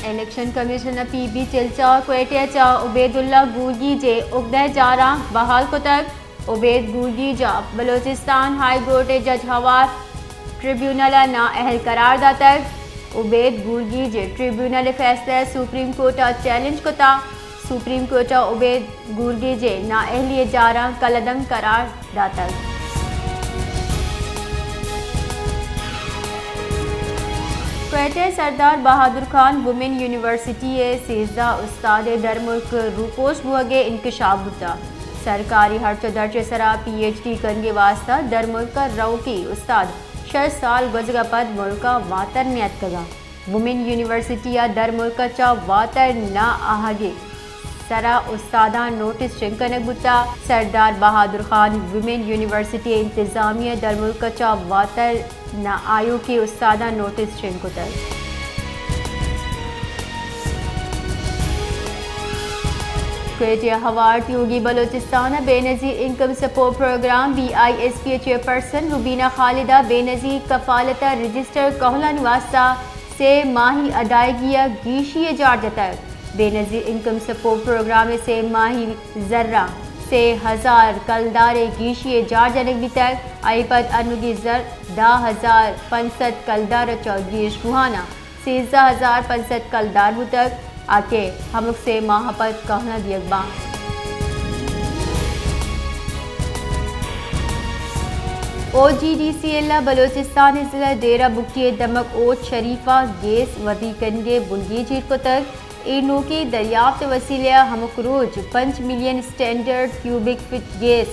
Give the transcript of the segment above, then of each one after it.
Election commission ءَ پی بی چلچا کوئٹہ ءَ چہ عبید اللہ گورگیج ءِ اگدہ جاراں بحال کتگ۔ عبید گورگیج ءَ بلوچستان ہائی کورٹ ءِ جج ہوار ٹریبیونل ءَ نااہل قرار داتگ۔ عبید گورگیج ءِ ٹریبیونل ءِ فیصلہ ءَ سپریم کورٹ ءَ چیلنج کتگ۔ سپریم کورٹ ءَ عبید گورگیج ءِ نااہلی ءِ جاراں کلدم قرار داتگ۔ کوئٹہ ءِ سردار بہادر خان وومن یونیورسٹی ءِ سیزدہ استاد ءِ درملک ءَ روپوش بوگ ءِ انکشاف بوتگ۔ سرکاری ہرچ ءُ درچ ءِ سرا پی ایچ ڈی کنگ ءِ واستہ درملک ءَ روکی استاد شش سال گوزگ ءَ پد ملک ءَ واتر نیاتکگ اَنت۔ وومن یونیورسٹی ءَ درملک ءَ چہ واتر نہ آہگ ءِ سرا استاداں نوٹس شنگ کنگ بوتگ۔ سردار بہادر خان وومن یونیورسٹی ءِ انتظامیہ ءَ درملک ءَ چہ واتر نہ آیوکیں استاداں نوٹس شنگ کتگ۔ کوئٹہ ءَ ہوار تیوگی بلوچستان ءَ Benazir income support programme, B I S P ءِ چیئرپرسن روبینہ خالد ءَ بے نظیر کفالت ءِ رجسٹر کہولانی واستہ سے ماہی ادائیگی ءِ گیشی ءِ جار جتگ۔ بے نظیر انکم سپورٹ پروگرام ءِ سے ماہی زراں سے ہزار کلدار ءِ گیشی ءِ جار جنگ بیتگ، آئی ءَ پد انوگی زر دہ ہزار پنچ سد کلدار ءَ چہ گیش بوہان ءَ سیزدہ ہزار پنچ سد کلدار بوتگ، آ کہ ہمک سے ماہ ءَ پد کہول ءَ دیگ باں۔ او جی ڈی سی ایل ءَ بلوچستان ءِ ضلع ڈیرہ بگٹی ءِ دمگ اوچ شریف ءَ گیس ودی کنگ ءِ بنگیج ایر کتگ۔ اے نوکیں دریافت ءِ وسیلہ ءَ ہمک روچ پنچ million standard cubic feet gas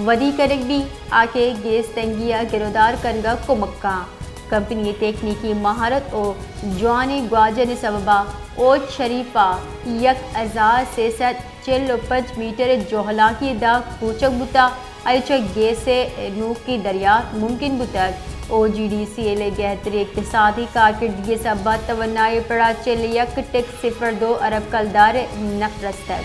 ودی کنگ بیت، آ کہ گیس تنگی ءَ گرودار کنگ ءَ کمک کنت۔ کمپنی ءِ تکنیکی مہارت ءُ جوانیں گواجن ءِ سبب ءَ اوچ شریف ءَ یک ہزار سے سد چل ءُ پنچ میٹر ءِ جہلانکی ءِ داں کوچگ بوتگ، آئی ءَ چہ گیس ءِ نوکیں دریافت ممکن بوتگ۔ او جی ڈی سی ایل ءِ گہتریں اقتصادی کارکردگی ءِ سبب ءَ توانائی ءِ پڑ ءَ چل ءُ یک ٹک صفر دو ارب کلدار ءِ نپ رستگ۔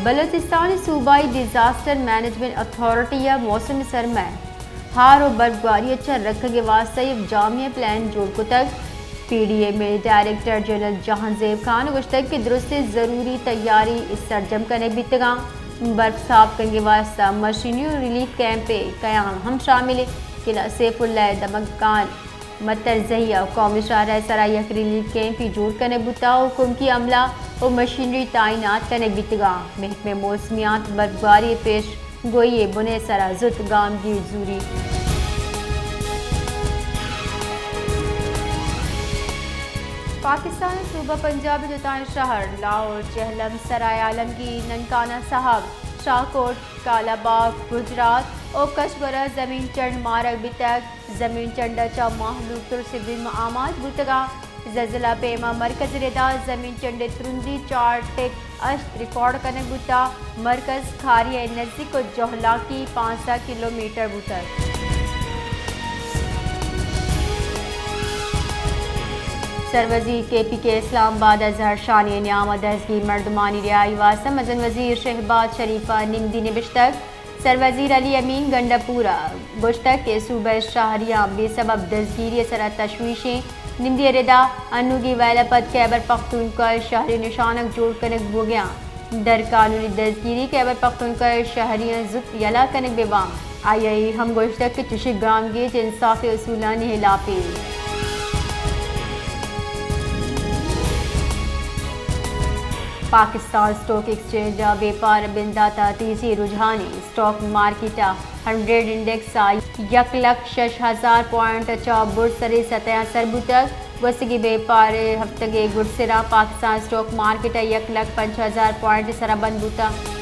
بلوچستان ءِ صوبائی ڈیزاسٹر مینجمنٹ اتھارٹی ءَ موسم سرما ءِ ہار ءُ برفگواری ءَ چہ رکگ ءِ واستہ یک جامع پلان جوڑ کتگ۔ پی ڈی ایم ءِ ڈائریکٹر جنرل جہانزیب خان ءَ گوشتگ کہ درستیں ضروری تیاری سرجم کنگ بیتگ اَنت۔ برف صاف کنگ ءِ واستہ مشینری ءُ ریلیف کیمپ ءِ قیام ہم شامل اِنت۔ قلعہ سیف اللہ ءِ دمگاں مترزہی ءَ قومی شاہراہ ءِ سرا یک ریلیف کیمپے جوڑ کنگ بوتگ ءُ کمکی عملہ ءُ مشینری تعینات کنگ بیتگ اَنت۔ محکمہ موسمیات برفگواری ءِ پیش گوئی ءِ بن ءِ سرا زوت گامگیج زوریت۔ پاکستان ءِ صوبہ پنجاب ءِ دوتائیں شہر لاہور، جہلم، سرائے عالمگیر، ننکانہ صاحب، شاہکوٹ، کالاباغ، گجرات ءُ کشمور ءَ زمین چنڈ مارگ بیتگ۔ زمین چنڈ ءَ چہ مہلوک ترس ءِ بیم ءَ آماچ بوتگ اَنت۔ زلزلہ پیما مرکز ءِ ردا زمین چنڈ ءِ ترندی چار ٹک ہشت ریکارڈ کنگ بوتگ۔ مرکز کھاری ءِ نزیک ءُ جہلانکی پانزدہ کلومیٹر بوتگ۔ سروزیر کے پی کے اسلام آباد ءَ زہرشانی ءِ نیام ءَ دزگیر مردمانی رہائی ءِ واستہ مزن وزیر شہباز شریف ءَ نمدی نبشتگ۔ سروزیر علی امین گنڈا پور ءَ گوشتگ کہ صوبہ ءِ شہریاں بے سبب دزگیری ءِ سرا تشویش اِنت۔ نمدی ءِ ردا انوگیں ویل ءَ پد خیبر پختونخوا ءِ شہری نشانگ جوڑ کنگ بوگ ءَ اَنت۔ در قانونی دزگیری خیبر پختونخوا ءِ شہریاں زوت یلہ کنگ بہ بنت۔ آئی ءَ اے ہم گوشتگ کہ چشیں گامگیج انصاف ءِ اصولانی ہلاپ اِنت۔ پاکستان اسٹاک ایکسچینج ءَ بیپار ءِ بندات ءَ تیزیں رجحانے۔ اسٹاک مارکیٹ ءِ ہنڈریڈ انڈیکس ءَ یک لکھ شش ہزار پوائنٹ ءَ چہ برز تریں سطح ءَ سر بوتگ۔ گوستگیں بیپار ءِ ہفتگ ءِ گڈسر ءَ پاکستان اسٹاک مارکیٹ ءَ یک لکھ پنچ ہزار پوائنٹ ءِ سرا بند بوتگ۔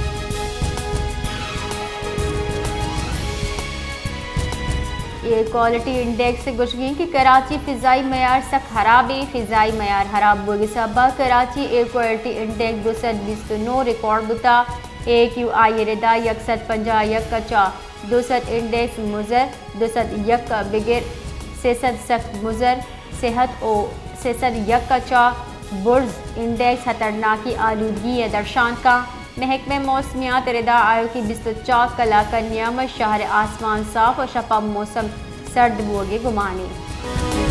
ایئر کوالٹی انڈیکس ءِ گوشگ اِنت کہ کراچی ءِ فضائی معیار سک ہراب اِنت۔ فضائی معیار ہراب بوگ ءِ سبب ءَ کراچی ایئر کوالٹی انڈیکس دو سد بیست ءُ نو ریکارڈ بوتگ۔ اے کیو آئی ءِ ردا یک سد پنجاہ ءُ یک ءَ چہ دو سد انڈیکس مضر، دو سد یک ءَ بگر، سے سد سک مضر، صحت ءُ سے سد یک ءَ چہ برز انڈیکس خطرناکیں آلودگی ءَ درشان کنت۔ محکمہ موسمیات ءِ ردا آیوکیں بیست ءُ چار کلاک ءِ نیام ءَ شہر ءِ آسمان صاف ءُ شپانک موسم چڈ بوگے گمانی۔